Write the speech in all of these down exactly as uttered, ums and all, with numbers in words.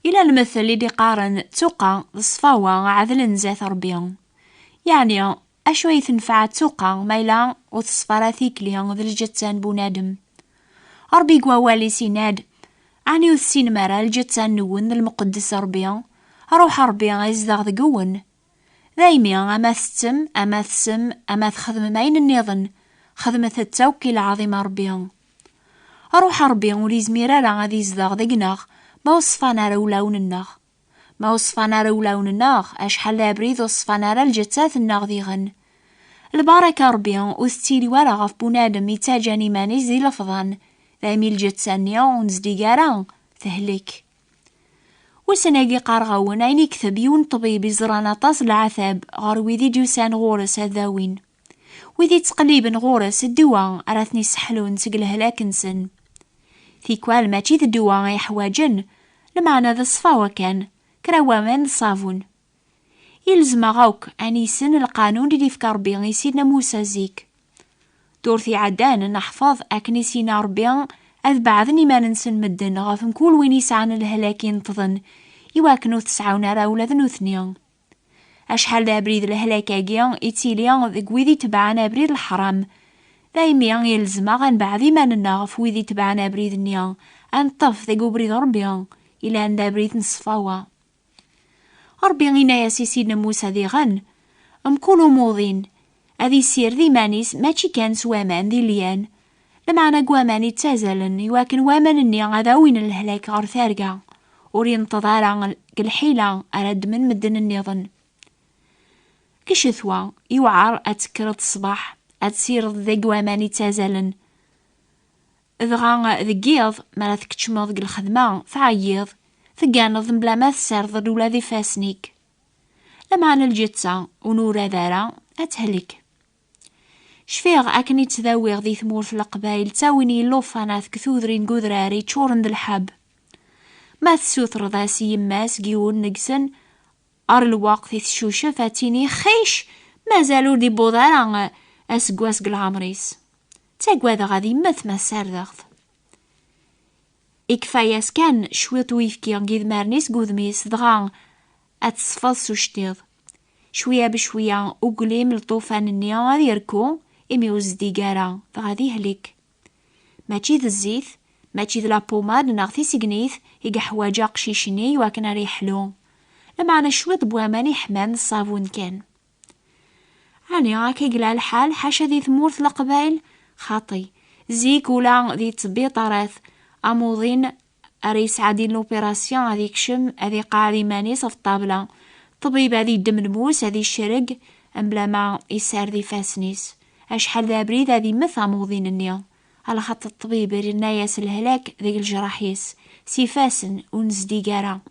Ila lmettel i d-iqqaren ttuqa d ṣṣfawa ɛedlen zdat Ṛebbi. Yeɛni, acu ay tenfeɛ ttuqa ma yella ur teṣfa ara tikli d lǧetta n bunadem? Ṛebbi deg wawal-is yenna-d, ɛni ur tessinem ara lǧetta-nwen d lmuqeddes Ṛebbi, ṛuḥ Ṛebbi izdeɣ deg-wen? Daymi, ama tettem, ama tesem, ama txedmem ayen nniḍen, xedmet-t akk i lɛaḍima Ṛebbi. Ṛuḥ Ṛebbi ur yezmir ara ad izdeɣ deg-neɣ ma ur ṣfan ara ulawen-nneɣ. Ma ur ṣfan ara ulawen-nneɣ, acḥal d abrid ur ṣfan ara lǧettat-nneɣ diɣen. Lbaraka Ṛebbi ur tettili ara ɣef bunadem yettaǧǧan iman-is di lefḍan, daymi lǧetta-nni ur nezdig ara, tehlek. Ussan-agi qqareɣ-awen ayen ikteb yiwen ṭṭbib iẓran aṭas n leɛtab ɣer wid i d-yusan ɣur-s ad dawin. Wid ittqelliben ɣur-s ddwa ara ten-isseḥlun seg lehlak-nsen. Tikwal mačči d ddwa i ḥwaǧen, lmeɛna d ṣṣfawa kan, kra waman d ṣṣabun. Ilzem-aɣ akk ad niyssen lqanun i d-ifka Ṛebbi i Sidna Musa zik. Ddurt iɛeddan neḥfeḍ akken i s-yenna Ṛebbi ad beɛden iman-nsen medden ɣef mkul win yesɛan lehlak ineṭṭḍen, iwakken ur t-sɛun ara ula d nutni. Acḥal d abrid lehlak-agi ittili deg wid itebɛen abrid leḥram. Daymi ilzem-aɣ ad nbeɛd iman-nneɣ ɣef wid itebɛen abrid-nni, ad neṭṭef deg ubrid Ṛebbi, ilan d abrid n ṣṣfawa. Ṛebbi yenna-yas i Sidna Musa diɣen, mkul umuḍin ad issired iman-is mačči kan s waman d ilyan, lameɛna deg waman ittazalen, iwakken waman-nni ad awin lehlak ɣer targa, ur ineṭṭeḍ ara deg lḥila ara ddmen medden nniḍen. Deg ccetwa, iwɛer ad tekkreḍ ṣṣbeḥ, ad tessireḍ deg waman ittazalen. Dɣa deg yiḍ, mi ara tkeččmeḍ deg lxedma, tɛeyyiḍ, tegganeḍ mebla ma tessardeḍ ula d ifassen-ik. Lameɛna lǧetta ur nurad ara, ad tehlek. Cfiɣ akken i ttdawiɣ di tmurt n Leqbayel ttawin-iyi llufanat deg tudrin deg udrar yeččuren d lḥebb. Ma tessutreḍ-as i yemma-s deg yiwen deg-sen, ar lweqt i teccucef ad tini, "Xix, mazal ur d-iwwiḍ ara aseggas deg leɛmer-is. Ttagadeɣ ad immet ma ssardeɣ-t." Ikfa-yas kan cwiṭ uyefki deg idmaren-is deg udem-is, dɣa ad teṣfeḍ s uctiḍ. Cwiya becwiya, uglim n lṭufan-nni ad yerku, imi ur zeddig ara, dɣa ad yehlek. Mačči d zzit, mačči d la pommade neɣ tisegnit i yeḥwaǧ aqcic-nni iwakken ara yeḥlu. Lameɛna cwiṭ n waman iḥman d ṣṣabun kan. Ɛni akka i yella lḥal ḥaca di tmurt n Leqbayel? Xaṭi, zik ula di tbiṭarat amuḍin ara yesɛeddin l'opération ad ikcem, ad iqeɛɛed iman-is ɣef ṭṭabla. Ṭṭbib ad yeddem lmus, ad icreg, mebla ma yessared ifassen-is. Acḥal d abrid ad immet amuḍin-nni, alaxaṭer ṭṭbib irna-yas lehlak deg lejraḥ-is, s ifassen ur nezdig ara.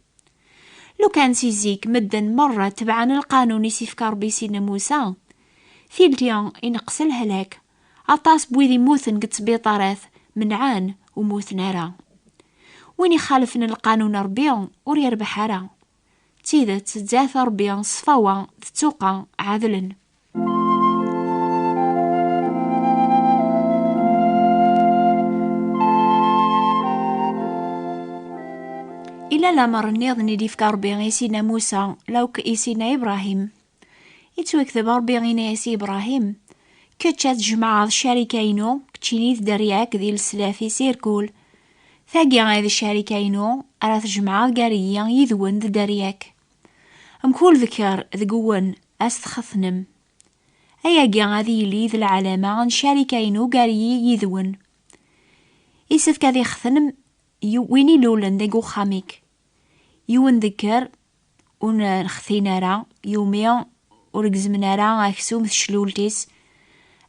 Lukan si zik medden merra tebɛen lqanun i s-ifka Ṛebbi i Sidna Musa, tildi ineqqes lehlak. Aṭas n wid immuten deg ttbiṭarat menɛen ur mmuten ara. Win ixalfen lqanun n Ṛebbi ur yerbeḥ ara. D tidet, zdat Ṛebbi ṣṣfawa d ttuqa ɛedlen. Ila lamer nniḍen i d-ifka Ṛebbi i Sidna Musa, lawk i Sidna Ibrahim. Ittwakteb Ṛebbi ini-as i Ibrahim, "Kečč ad tjemɛeḍ ccarika-inu, keččini d dderya-k di leslak-is irkul. Tagi ay d ccarika-inu ara tjemɛeḍ gar-iyi yid-wen d dderya-k. Mkul dker deg-wen ad s-txetnem. Ayagi ad yili d lɛalama n ccarika-inu gar-iyi yid-wen." Isefk ad ixten y-, win ilulen deg uxxam-ik. Yiwen dker ur nextin ara, yumi ur gezmen ara aksum teclult-is,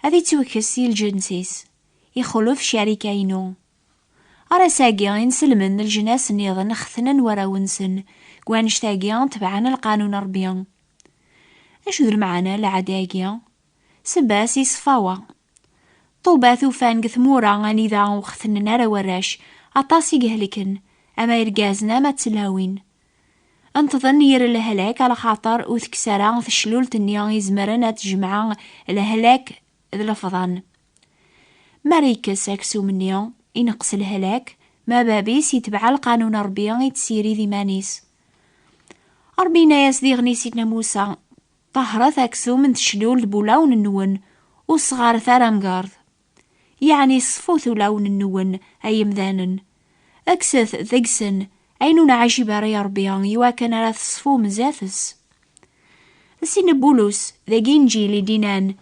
ad ittwekkes si lǧens-is, ixulef ccarika-inu. Ar ass-agi, inselmen n leǧnas nniḍen xetnen warraw-nsen, deg wannect-agi tebɛen lqanun n Ṛebbi. Acu d lmeɛna n lɛada-agi? Sebba-s iṣfawa. Ṭuba tufan deg tmura anida ur xetnen ara warrac, aṭas i ihelken, ama irgazen ama d tlawin. Nṭḍen yir lehlak, alaxaṭer ur tekkes ara teclult-nni izemren ad tejmeɛ lehlak d lefḍan. Mi ara yekkes aksum-nni, ineqqes lehlak, Ma bab-is itbeɛ lqanun n Ṛebbi i tessirid iman-is. Ṛebbi yenna-yas diɣen i Sidna Musa: "Ṭehret aksum n teclult n wulawen-nwen, ur sɣaret ara amgerḍ." Yeɛni ṣfut ulawen-nwen, ay imdanen. Kkset deg-sen ayen ur nɛajib ara i Ṛebbi, iwakken ara teṣfum zdat-s. Sidna Bulus, deg Inǧil i d-innan: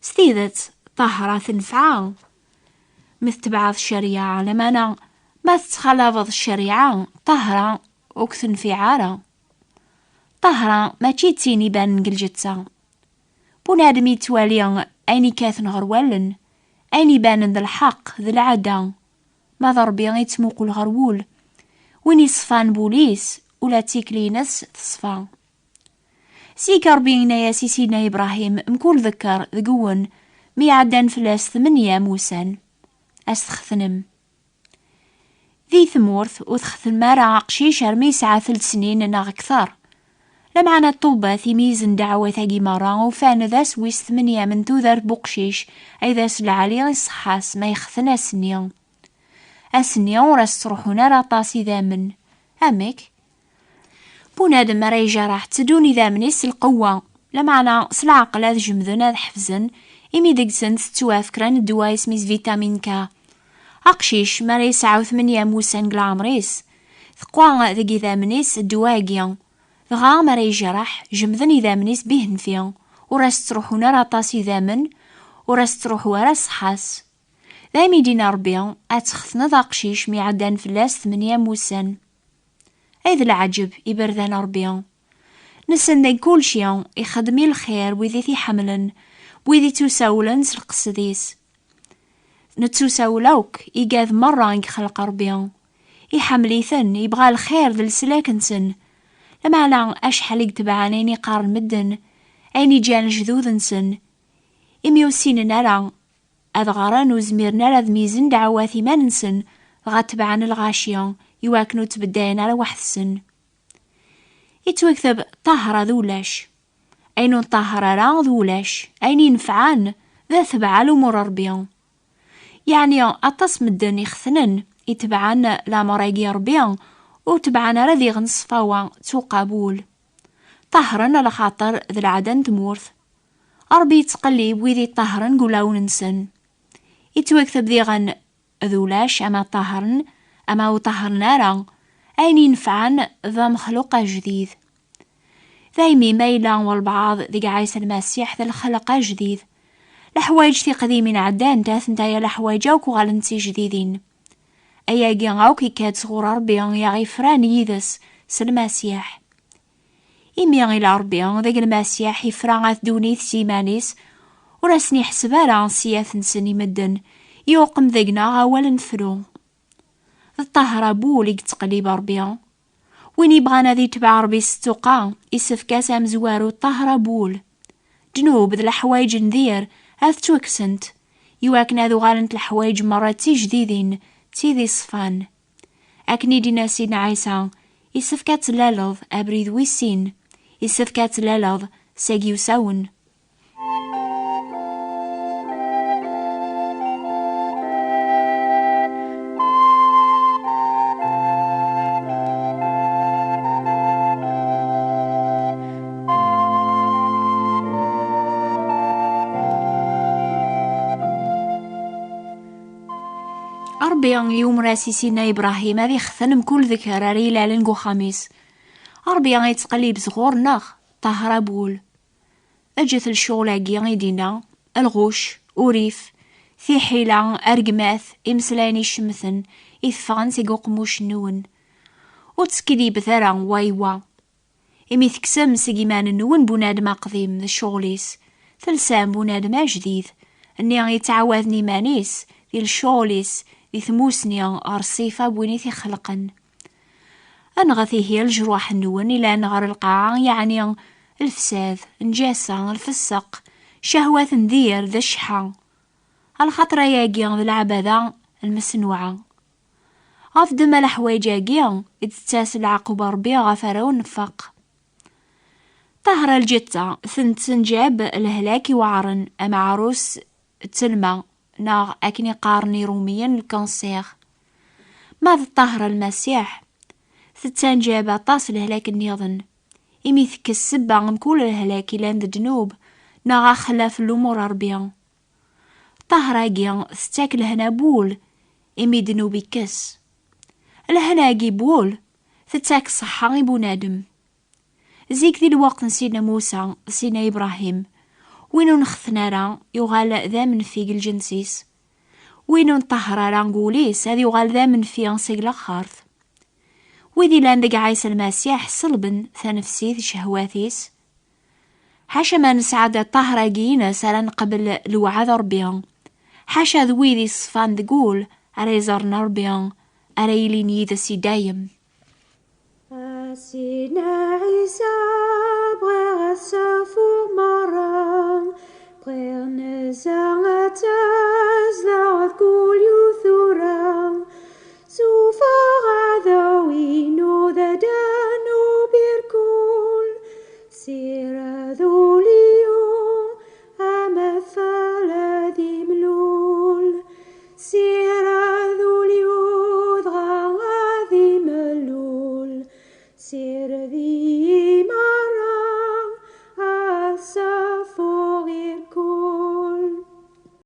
"S tidet, ṭṭahra tenfeɛ mi tetbeɛeḍ ccariɛa, lameɛna ma tettxalabeḍ ccariɛa, ṭṭahra ur k-tenfiɛ ara." Ṭṭahra mačči d tin ibanen deg lǧetta. Bunadem yettwali ayen ikkaten ɣer wallen, ayen ibanen d lḥeqq, d lɛada. Ma d Ṛebbi yettmuqul ɣer wul, win iṣfan wul-is, ula d tikli-ines teṣfa. Zik Ṛebbi yenna-yas i Sidna Ibrahim mkul ḍekker deg-wen mi ɛeddan fell-as tmenya n wussan: "Ad s-textnem." Di tmurt ur textnem ara aqcic armi yesɛa telt snin neɣ akter. Lameɛna ṭṭubbat imeyyzen ddeɛwat-agi merra ufan d ass wis tmenya n tudert n uqcic ay d ass lɛali i ṣṣeḥḥa-s ma yexten ass-nni. Ass-nni ur as-ttruḥun ara aṭas idammen. Amek? Bunadem ara ijareḥ tteddun idammen-is s lqewwa, lameɛna s leɛqel ad jemden, ad ḥefzen, imi deg-sen tettwaf kra n ddwa isem-is vitamine K. Aqcic mi ara yesɛu tmenya n wussan deg leɛmer-is, teqwa deg idammen-is ddwa-agi. Dɣa mi ara yejreḥ, jemden idammen-is bihenfi, ur as-ttruḥun ara aṭas idammen, ur as-ttruḥu ara ṣṣeḥḥa-s. Daymi d-yenna Ṛebbi: "Ad textneḍ aqcic mi ɛeddan fell-as tmenya n wussan." Ay d leɛǧeb iberdan Ṛebbi! Nessen deg kulci ixeddem i lxir wid i t-iḥemmlen, wid i ttusawlen s lqesd-is. Nettusawel akk igad merra i ixleq Ṛebbi. Iḥemmel-iten, ibɣa lxir d leslak-nsen. Lameɛna acḥal i yetebɛen ayen i qqaren medden, ayen i ǧǧan lejdud-nsen, imi ur ssinen ara ad ɣren, ur zmiren ara ad meyzen ddeɛwat iman-nsen, dɣa tebɛen lɣaci iwakken ur ttbeddayen ara weḥd-sen. Ittwakteb ṭṭahra d ulac. Ayen ur nṭahher ara d ulac. Ayen inefɛen d atbeɛ lumuṛ n Ṛebbi. Yeɛni aṭas medden ixetnen, itebɛen lameṛ-agi n Ṛebbi, ur tebɛen ara diɣen ṣṣfawa d uqabul. Ṭahren alaxaṭer d lɛada n tmurt. Ṛebbi yettqellib wid iṭahren deg ulawen-nsen. Ittwakteb diɣen d ulac, ama ṭahren ama ur ṭahren ara. Ayen inefɛen d amexluq ajdid. Daymi ma yella walbeɛḍ deg Ɛisa Lmasiḥ d lxelq ajdid, leḥwayeǧ tiqdimin ɛeddant, atent-aya leḥwayeǧ akk uɣalent d tijdidin. Ayagi akk ikka-d sɣur Ṛebbi i aɣ-ifran yid-s s Lmasiḥ. Imi ila Ṛebbi deg Lmasiḥ ifra at ddunit s yiman-is, ur asen-iḥseb ara ssiyat-nsen i medden, yuqem deg-neɣ awal n fru. D ṭṭahra n wul i yettqellib Ṛebbi. Win yebɣan ad itbeɛ Ṛebbi s ttuqa, issefk-as amezwaru ṭṭahra n wul. Ddnub d leḥwayeǧ n dir ad ttwakksent, iwakken ad uɣalent leḥwayeǧ merra d tijdidin, d tid iṣfan. Akken i d-yenna Sidna Ɛisa, issefk ad tlaleḍ abrid wis sin, issefk ad tlaleḍ seg yiwsawen. Ṛebbi yumer-as i Sidna Ibrahim ad ixten mkul dker ara ilalen deg uxxam-is. Ṛebbi yettqellib sɣur-neɣ ṭṭahra n wul. Eǧǧet lecɣal-agi i d-inna: lɣuc, urrif, tiḥila, rregmat, imeslayen icemten i teffɣen seg uqemmuc-nwen. Ur ttkeddibet ara wa i wa. Imi tekksem seg iman-nwen bunadem aqdim d ccɣel-is, telsam bunadem ajdid, nni yettɛawaden iman-is di lecɣal-is, di tmusni ɣer ṣṣifa n win i t-ixelqen. Anɣet ihi lejruḥ-nwen ilan ɣer lqaɛa, yeɛni lefsad, nnǧasa, lfesseq, ccahwat n dir d cceḥḥa. Lxaṭer ayagi d leɛbada lmesnuɛa. Ɣef ddemma leḥwayeǧ-agi i d-tettas leɛquba Ṛebbi ɣef arraw n nnfaq. Ṭahra lǧetta tenǧab lehlak iweɛṛen, ameɛrus d telma, neɣ akken i qqaren Iṛumiyen lkanṣir. Ma d Ṭṭahra Lmasiḥ, tettanǧab aṭas lehlak nniḍen, imi tekkes ssebba mkul lehlak ilan d ddnub neɣ axlaf n lumuṛ n Ṛebbi. Ṭṭahra-agi tettak lehna n wul, imi ddnub ikkes. Lehna-agi n wul tettak ṣṣeḥḥa i bunadem. Zik, di lweqt n Sidna Musa d Sidna Ibrahim, win ur nxetten ara yuɣal d amenfi deg lǧens-is. Win ur nṭahher ara deg wul-is ad yuɣal d amenfi seg laxert. Wid illan deg Ɛisa Lmasiḥ ṣelben tanefsit, ccehwat-is. Ḥaca ma nesɛa-d ṭṭahra-agi-ines ara neqbel lewɛad n Ṛebbi. Ḥaca d wid iṣfan deg wul ara iẓerren Ṛebbi, ara yilin yid-s i dayem.